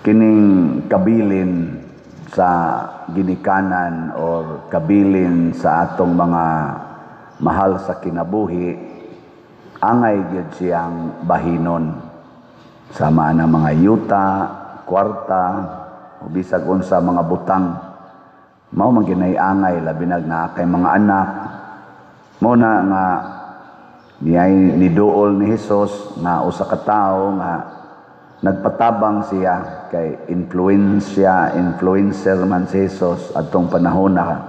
Kining kabilin sa ginikanan or kabilin sa atong mga mahal sa kinabuhi, angay gyud siyang bahinon sama na mga yuta, kwarta o bisag unsa mga butang. Mao man ginay angay, labi nag naa kay mga anak. Mao na nga niyay niduol ni Hesus nga usa ka tawo nga nagpatabang siya kay influencer man si Hesus adtong panahon na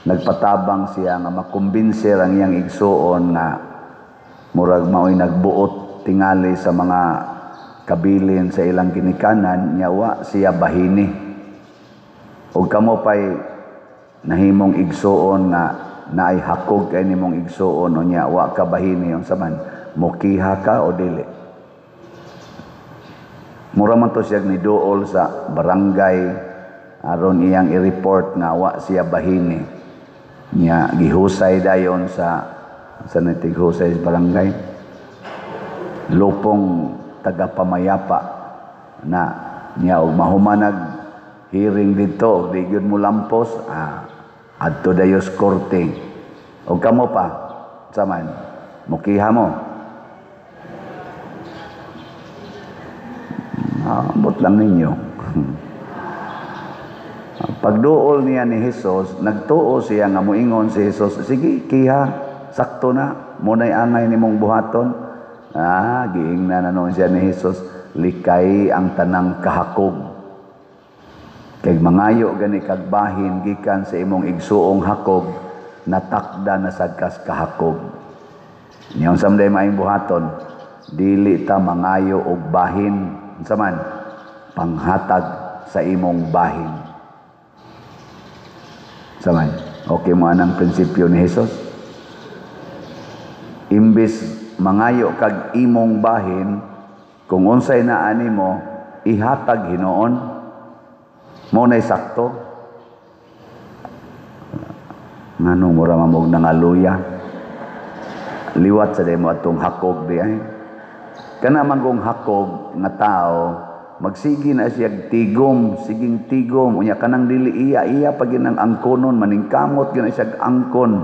nagpatabang siya nga makumbinser ang iyang igsuon nga murag maoy nagbuot tingali sa mga kabilin sa ilang ginikanan niya, wa siya bahini. Og kamo pay nahimong igsuon nga naay hakog kay nimong igsuon, unya wa ka bahini, unsa man, mukiha ka o dili? Mura man to siya niduol sa barangay aron iyang i-report nga wa siya bahini. Nya gihusay dayon sa natighusay sa barangay, lupong tagapamayapa na niya, og mahumanag hearing dito, di gyud mo lampos, adto dayos korte. Og kamo pa sa man, mukiha mo? Ambot lang ninyo. Pagduol niya ni Hesus, nagtuo siya nga moingon si Hesus, "Sige, kiha, sakto na, munay angay nimong buhaton." Giingnan na noon siya ni Hesus, "Likay ang tanang kahakog. Kay mangayo gani kag bahin gikan sa imong igsuong hakog, natakda na sad kas kahakog." Niya unsa man maayong buhaton, dili ta mangayo og bahin, unsa man, panghatag sa imong bahin. Unsa man? Okay mo anang prinsipyo ni Hesus? Imbis mangayo kag imong bahin, kung unsay naa nimo, ihatag hinuon. Mo nay sakto. Nganong mura man og nangaluya? Liwat sa demo atong hakog di ay. Kana man kung hakog nga tao, magsige na siya tigom, siging tigom, unya kanang dili iya, iya pa ginang angkonon, maningkamot gyud siya angkon.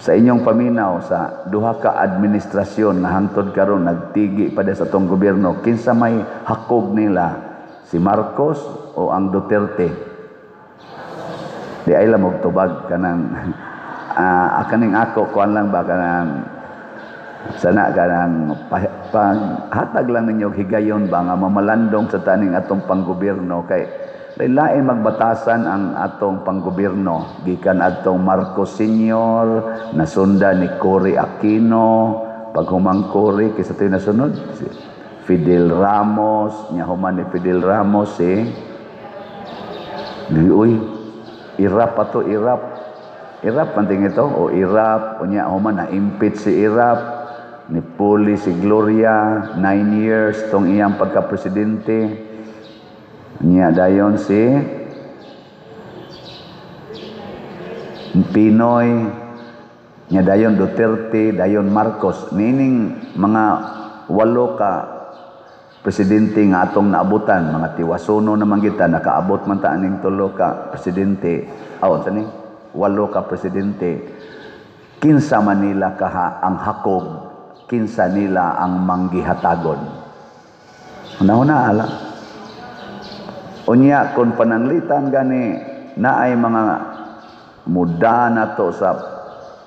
Sa inyong paminaw sa duha ka administrasyon na hangtod karon nagtigi pa sa atong gobyerno, kinsa may hakog nila, si Marcos o ang Duterte? Di ay lamog tubag kanang kaning ako kuan lang ba, kanang sana kanang paghatag lang ninyo higayon ba nga mamalandong sa taning atong panggobyerno, kay lain magbatasan ang atong panggobyerno gikan atong Marcos Senior, nasunda ni Cory Aquino, paghumang Cory, kaysa to'y nasunod si Fidel Ramos, nya human ni Fidel Ramos si uy Irap ato, Irap Irap man ito o Irap, unya human na impeach si Irap, ni Puli si Gloria, 9 years tong iyang pagka-presidente. Niya dayon si Pinoy, niya dayon Duterte, dayon Marcos. Niining mga 8 ka presidente nga atong naabutan, mga tiwasono naman kita, nakaabot man ta aning 3 ka presidente. Aw, sa ni 8 ka presidente. Kinsa man nila kaha ang hakog, kinsa nila ang manggihatagon? Una-una ala. Unya kung pananglitan gani naay mga muda nato sa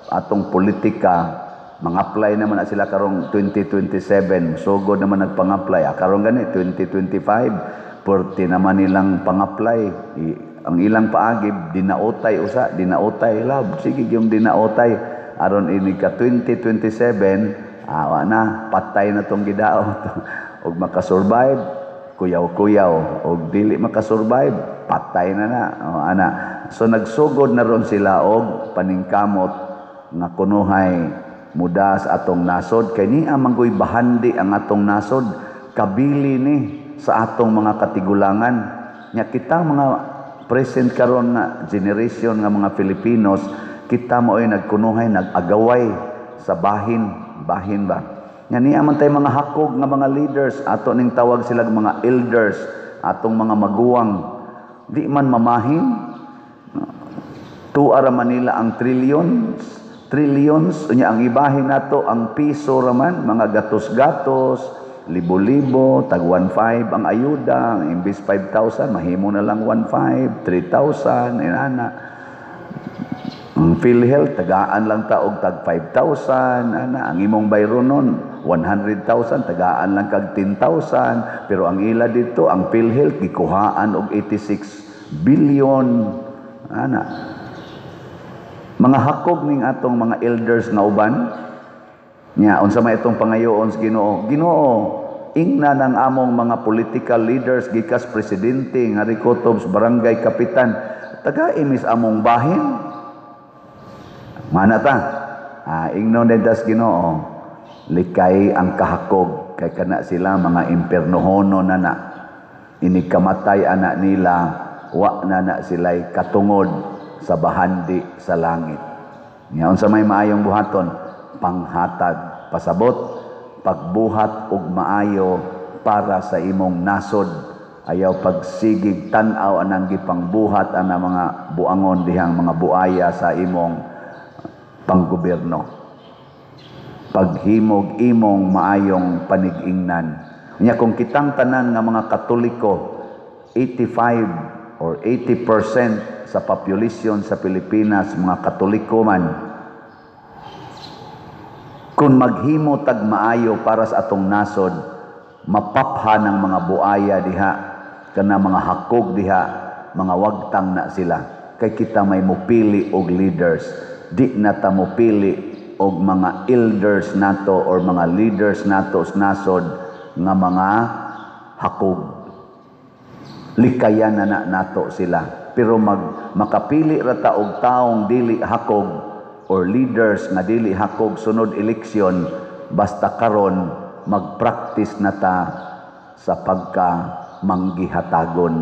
atong politika, mga-apply naman na sila karong 2027, sugod naman nagpang-apply. Karon gani 2025, perti naman nilang pang-apply. Ang ilang paagib dinautay usa, dinautay lab, sige yung dinautay aron ini ka 2027. Awa na, patay na tong gidaot. Og makasurvive, kuyaw-kuyaw. Og dili makasurvive, patay na na. O, ana. So nagsugod na ron sila og paningkamot nga kunuhay muda sa atong nasod. Kay niya manggoy bahandi ang atong nasod, kabili ni sa atong mga katigulangan. Nya kita mga present karon nga generation nga mga Filipinos, kita mao'y nagkunuhay, nag-agaway sa bahin. Bahin ba? Nga niya man tay mga hakog nga mga leaders, ato ning tawag sila mga elders, atong mga maguwang, di man mamahin. Tuwa ra man nila ang trillions, trillions, unya ang ibahin nato ang piso raman, mga gatos-gatos, libo-libo, tag 1.5 ang ayuda, imbis 5,000, mahimo na lang 1.5, 3,000, inana. Ang PhilHealth, tagaan lang ta og tag 5,000, ana, ang imong bayronon, 100,000, tagaan lang kag 10,000, pero ang ila dito, ang PhilHealth, gikuhaan og 86 billion, ana. Mga hakog ning atong mga elders nga uban, nya unsa may itong pangayoon sa Ginoo? Ginoo, ingna ng among mga political leaders gikas presidente nga rikotobs barangay kapitan, tagai mis among bahin. Mana ta? Ah, ingnon din tas Ginoo, likay ang kahakog kay kana sila mga impernohono na na. Ini kamatay anak nila, wa na na sila'y katungod sa bahandi sa langit. Nya unsa may maayong buhaton? Panghatag pasabot, pagbuhat og maayo para sa imong nasod. Ayaw pagsigig tan-aw anang gipangbuhat ana mga buangon dihang mga buaya sa imong panggobyerno. Paghimog imong maayong panig-ingnan. Nya kung kitang tanan nga mga Katoliko, 85 or 80% sa population sa Pilipinas mga Katoliko man, kung maghimo tag maayo para sa atong nasod, mapapha ng mga buaya diha, kana mga hakog diha, mga wagtang na sila. Kay kita may mupili og leaders, di na ta mupili og mga elders nato or mga leaders nato sa nasod nga mga hakog. Likayan na, na nato sila. Pero makapili ra ta og taong dili hakog or leaders nga dili hakog sunod eleksyon, basta karon magpractice na ta sa pagka manggihatagon.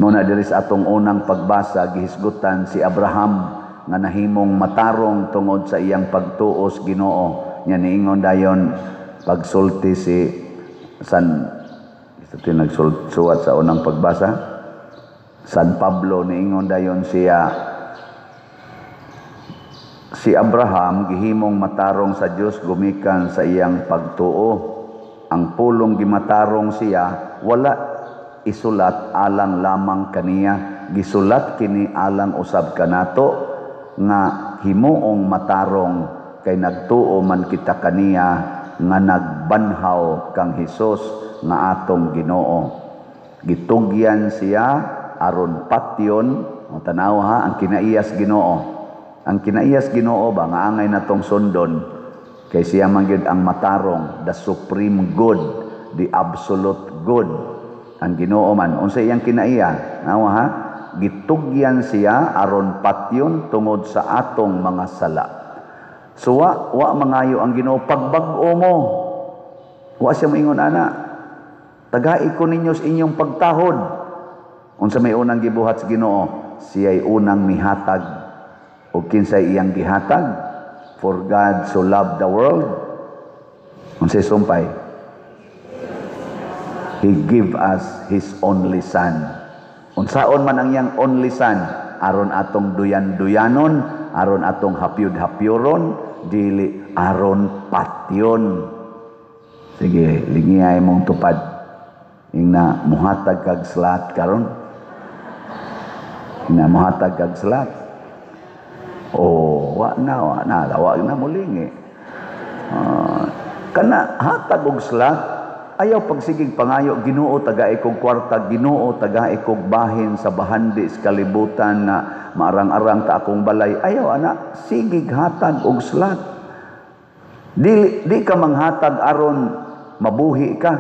Muna diri sa atong unang pagbasa, gihisgutan si Abraham nga nahimong matarong tungod sa iyang pagtuos Ginoo. Nya niingon dayon pagsulti si San ito nagsuwat sa unang pagbasa, San Pablo, niingon dayon siya, si Abraham gihimong matarong sa Dios gumikan sa iyang pagtuo. Ang pulong gimatarong siya wala isulat alang lamang kaniya, gisulat kini alang usab kanato nga himuong matarong kay nagtuo man kita kaniya nga nagbanhaw kang Hesus nga atong Ginoo. Gitugyan siya aron patyon. O tanaw ha, ang kinaiyas Ginoo. Ang kinaiyas Ginoo ba nga angay natong sundon kay siya man gyud ang matarong, the supreme good, the absolute good. Ang Ginoo man unsa iyang kinaiya? Nawa ha, gitugyan siya aron patyon tungod sa atong mga sala. So wa mangayo ang Ginoo pagbag-o mo. Wa siya moingon ana. Tagai ko ninyo sa inyong pagtahod. Unsa may unang gibuhat sa Ginoo? Siya'y unang mihatag. O kinsay iyang gihatag? For God so loved the world. Unsay sumpay? He give us His only Son. Unsaon man ang iyang only Son? Aron atong duyan-duyanon, aron atong hapyud-hapyuron, dili, aron patyon. Sige, lingiyay mong tupad. Ingna muhatag kag slat karon. Ingna muhatag kag slat. Oh, wa na, wa na, wa na mulingi. Kana hatag og slat, ayaw pagsigig pangayo, "Ginoo, tagai kog kwarta, Ginoo, tagai kog bahin sa bahandi sa kalibutan na maarang-arang ta akong balay." Ayaw ana, sigig hatag og slat. Dili di ka manghatag aron mabuhi ka,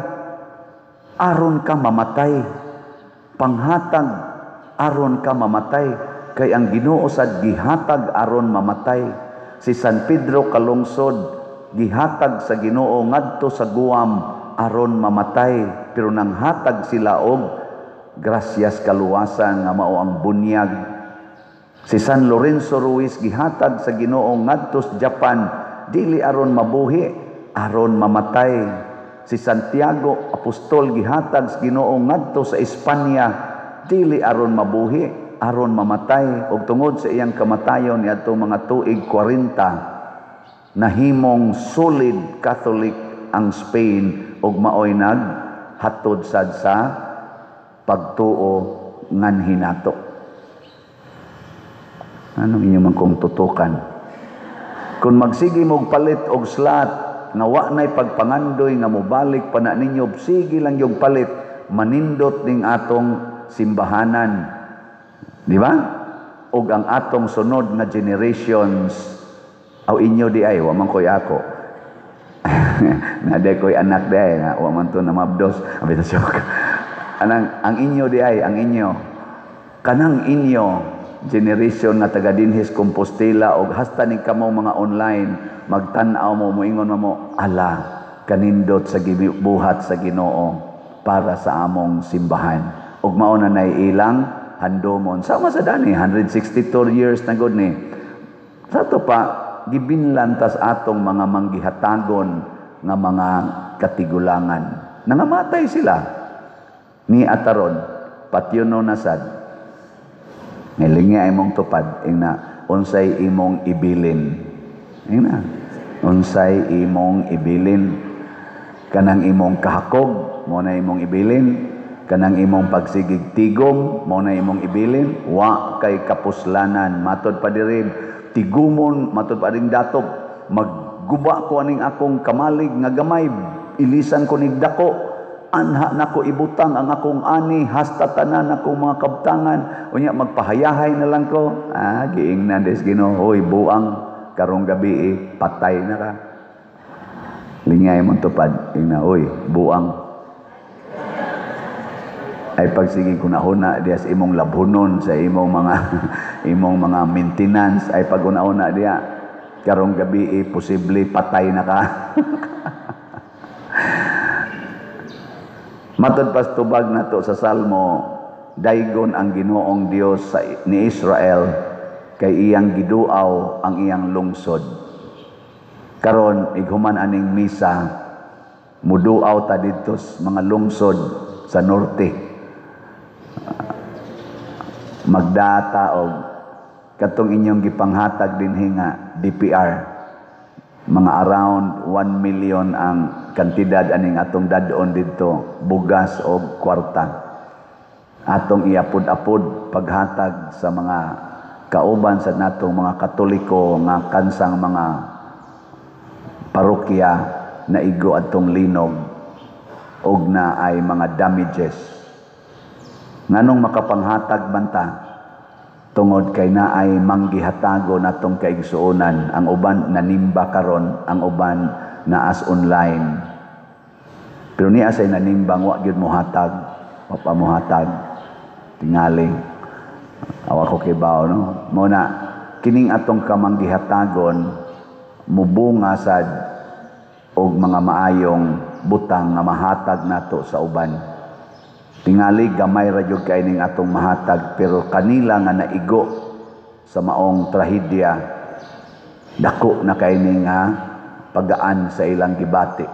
aron ka mamatay. Panghatag aron ka mamatay, kay ang Ginoo sad gihatag aron mamatay. Si San Pedro Kalungsod gihatag sa Ginoo ngadto sa Guam aron mamatay, pero nanghatag sila og grasyas kaluwasan nga mao ang bunyag. Si San Lorenzo Ruiz gihatag sa Ginoo ngadto sa Japan dili aron mabuhi, aron mamatay. Si Santiago apostol gihatag sa Ginoo ngadto sa Espanya dili aron mabuhi, aron mamatay. Ug tungod sa iyang kamatayon niadtong mga tuig 40, nahimong solid Catholic ang Spain ug maoy naghatod sad sa pagtuo nganhi nato. Anong inyo man kong tutukan? Kung magsige mog palit og slot nga wa na'y pagpangandoy nga mobalik pa na ninyo, sige lang yung palit, manindot ning atong simbahanan. Di ba? Og ang atong sunod na generations, aw inyo di ay, wa man ko'y ako. Naday ko'y anak di ay, wa man to na mabdos. Abi ta joke. Anang, ang inyo di ay, ang inyo. Kanang inyo, generation nga taga dinhis Compostela og hasta ning kamo mga online magtan-aw mo, moingon mo, "Ala, kanindot sa gibuhat sa Ginoo para sa among simbahan." Ug mao na nay ilang handomon sama sa dani 162 years na gud ni. Sa to pa gibinlan tas atong mga manggihatagon nga mga katigulangan, nangamatay sila ni ataron patyono na sad. Ngilingi imong tupad, ingna, unsay imong ibilin. Ingna, unsay imong ibilin. Kanang imong kahakog, mo na imong ibilin. Kanang imong pagsigig tigom, mo na imong ibilin. Wa kay kapuslanan. Matod pa diri, tigumon, matod pa ring datop, magguba ko aning akong kamalig nga gamay, ilisan ko nig dako, anha nako ibutang ang akong ani hasta tanan akong mga kabtangan, unya magpahayahay na lang ko. Giingnan des Ginoo, "Hoy buang, karong gabi eh, patay na ka." Lingay mong tupad, ingna, "Oy buang." Ay pagsige kunahuna diya sa imong labhunon, sa imong mga maintenance, ay pag una-una diya karong gabi eh, posible patay na ka. Matod pas tubag nato sa Salmo, daygon ang Ginoong Dios sa ni Israel kay iyang giduaw ang iyang lungsod. Karon ighuman aning misa, muduaw ta didto sa mga lungsod sa norte. Magdata og katong inyong gipanghatag dinhi nga DPR, mga around 1 million ang kantidad aning atong dadon didto, bugas og kwarta. Atong iapod-apod paghatag sa mga kauban sa natong mga Katoliko nga kansang mga parokya na igo atong linog og na ay mga damages. Nganong makapanghatag man ta? Tungod kay naay manggihatago natong kaigsuonan, ang uban nanimba karon, ang uban naas online. Pero niya say nanimbang wa gyud mohatag, wa pa mohatag tingali. Awa ko kibaw, no. Mo na kining atong kamanggihatagon mubunga sad og mga maayong butang nga mahatag nato sa uban. Tingali gamay ra gyud kay ning atong mahatag, pero kanila nga naigo sa maong trahedya, dako na kay ning nga pagaan sa ilang gibati.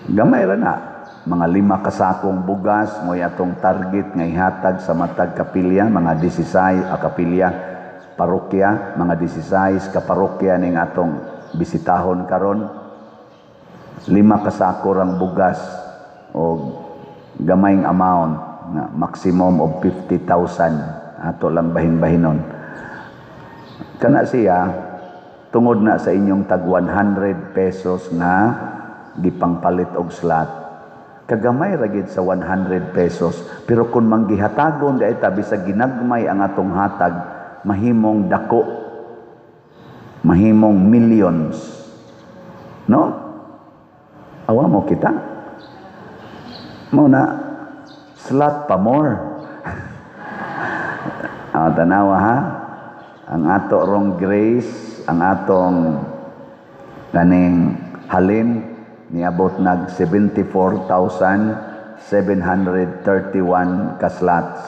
Gamay ra na mga 5 kasakong bugas mo'y atong target nga ihatag sa matag kapilya, mga 16 a kapilya parokya, mga 16 ka parokya ning atong bisitahon karon. 5 kasako rang bugas og gamayng amount na maximum of 50,000 ato lang bahin-bahinon. Kana siya tungod na sa inyong tag 100 pesos nga gipangpalit og slot. Kagamay ra gid sa 100 pesos, pero kung manggihatagon di ta bisag ginagmay ang atong hatag, mahimong dako, mahimong millions. No? Awa mo kita. Mo na slot pa more. Tanawa ha. Ang ato rong grace, ang atong kaning halin niabot nag 74,731 ka slots.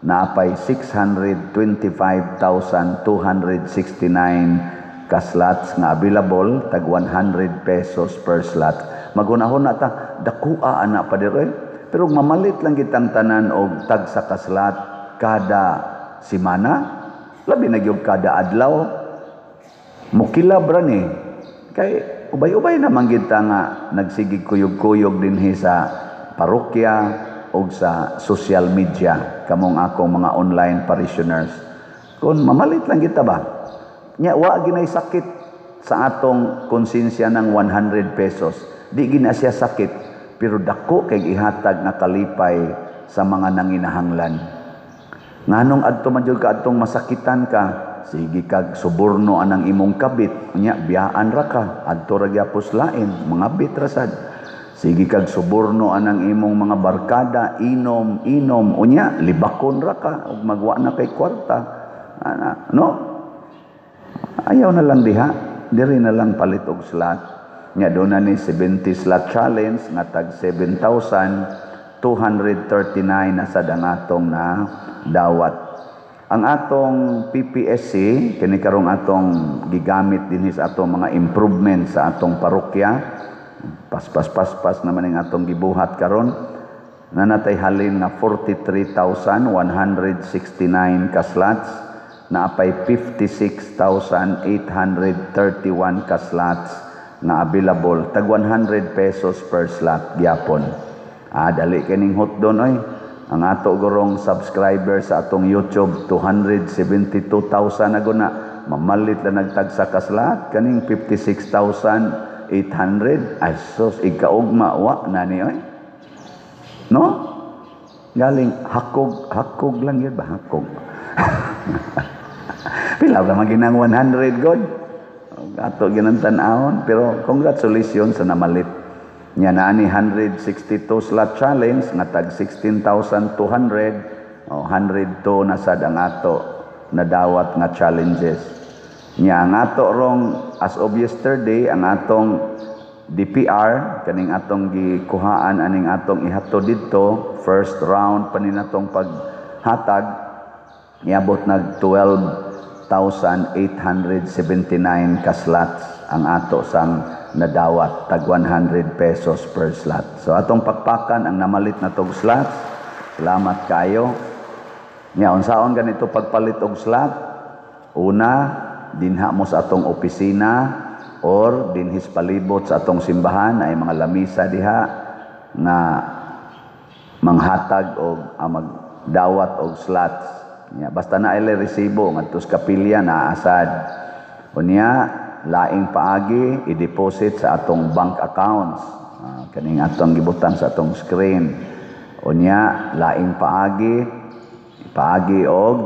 Naapay 625,269 ka slots nga available, tag 100 pesos per slot. Maghunahuna ta, dakua ana, pader oy. Pero mamalit lang kitang tanan og tag sa ka slot kada simana, labi na gyud kada adlaw, mukilab ra ni. Kay ubay-ubay naman kita nga nagsigig kuyog-kuyog dinhi sa parokya o sa social media, kamong akong mga online parishioners. Kung mamalit lang kita ba? Nya wa ginay sakit sa atong konsensya ng 100 pesos. Di gina siya sakit, pero dako kay ihatag nga kalipay sa mga nanginahanglan. Nganong adto man jud ka adtong masakitan ka, sige kag suborno anang imong kabit, nya biyaan ra ka, adto ra gyapos lain, mga bit ra sad. Sige kag suborno anang imong mga barkada, inom, inom, unya libakon ra ka ug magwa na kay kwarta. Ana, no? Ayaw na lang diha, diri na lang palit og slot. Nya doon na ni 70 slot challenge nga tag 7,239 na sad ang atong na dawat. Ang atong PPSC kini karong atong gigamit dinhi sa atong mga improvement sa atong parokya. Paspas paspas naman ang atong gibuhat karon. Nanatay halin nga 43,169 ka slots, naapay 56,831 ka slots nga available, tag 100 pesos per slot gyapon. Ah, dali kining hotdon oy. Ang ato gurong subscriber sa atong YouTube, 272,000 na guna. Mamalit lang nagtagsa ka slot kaning 56,800. Ay sus, ikaugma wa na ni oy. No? Galing hakog, hakog lang yun ba? Hakog. Pila ba maginang 100 god? Ato ginang tan-awon, pero congratulations sa namalit. Nya naa ni 162 slot challenge nga tag 16,200 o 102 na sad ang ato nadawat nga challenges. Nya ang ato rong as of yesterday, ang atong DPR kaning atong gikuhaan aning atong ihatod didto, first round pa ni natong paghatag, niabot nag 12,879 ka slots ang ato sang nadawat, tag 100 pesos per slot. So atong pakpakan ang namalit na tog slots. Salamat kayo. Nya unsaon ganito pagpalit og slot? Una, dinha mo sa atong opisina or dinhis palibot sa atong simbahan ay mga lamisa diha nga manghatag og magdawat og slots. Nya basta na ay resibo ngadto sa kapilya naasad. Unya laing paagi, i-deposit sa atong bank accounts. Kaning atong gibutang sa atong screen. Unya laing paagi, paagi og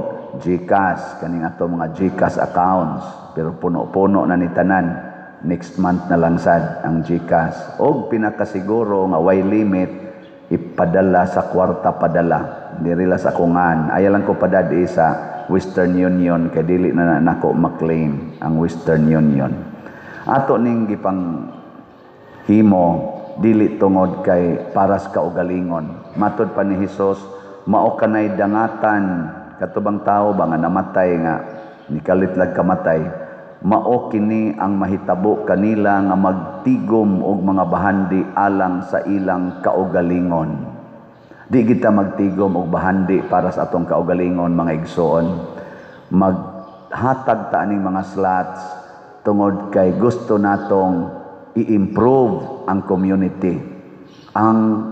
GCash, kaning atong mga GCash accounts, pero puno-puno na ni tanan. Next month na lang sad ang GCash. Og pinakasiguro nga way limit, ipadala sa Kwarta Padala. Diri la sa kungan. Ayaw lang ko padadi sa Western Union kay dili na nako maklaim ang Western Union. Ato ning gipang himo dili tungod kay paras kaugalingon. Matod pa ni Hesus, mao kanay dangatan katubang tao ba nga namatay nga nikalit lag kamatay, mao kini ang mahitabo kanila nga magtigom og mga bahandi alang sa ilang kaugalingon. Di kita magtigom og bahandi para sa atong kaugalingon, mga igsoon. Maghatag ta aning mga slots tungod kay gusto natong i-improve ang community. Ang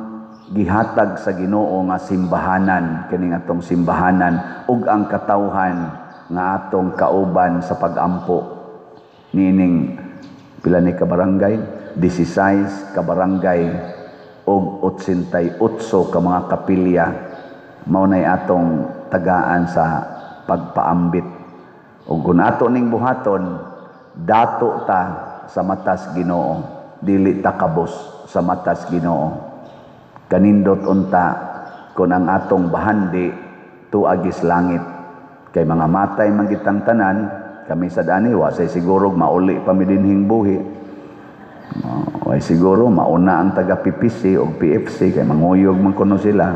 gihatag sa Ginoo nga simbahanan, kining atong simbahanan ug ang katawhan nga atong kauban sa pag-ampo niining pila ni ka barangay, 16 ka barangay og 88 ka mga kapilya, mao nay atong tagaan sa pagpaambit. Ug kung ato ning buhaton, dato ta sa matas Ginoo, dili ta kabos sa matas Ginoo. Kanindot unta kung ang atong bahandi tuagis langit, kay mga matay man kitang tanan. Kami sa dani wa say siguro mauli pa mi dinhing buhi. Way siguro mauna ang taga PPC o PFC kay manguyog man kuno sila.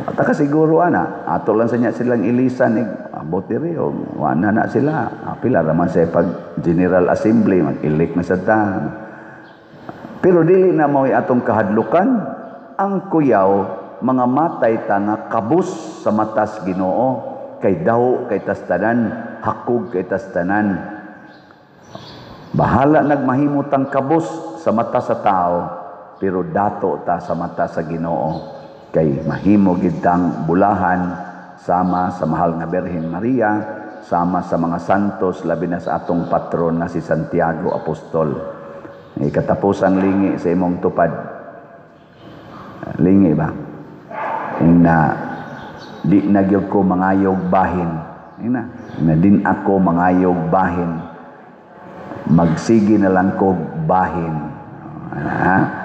At ka siguro ana, ato lang sa nya silang ilisan Abot diri o wa na na sila. Pila raman sa pag General Assembly, mag-elect na sa ta. Pero dili na mao'y atong kahadlukan. Ang kuyaw, mga matay ta nga kabus sa matas Ginoo, kay daw kay tas tanan, hakog kay tas tanan. Bahala nagmahimutang kabus sa mata sa tao, pero dato ta sa mata sa Ginoo, kay mahimo gid tang bulahan sama sa mahal nga Birhen Maria, sama sa mga santos, labi na sa atong patron nga si Santiago Apostol. Katapusang lingi sa imong tupad. Lingi ba? Ina di na gyud ko mangayog bahin. Ina, na din ako mangayog bahin. Magsige na lang ko bahin. Ha?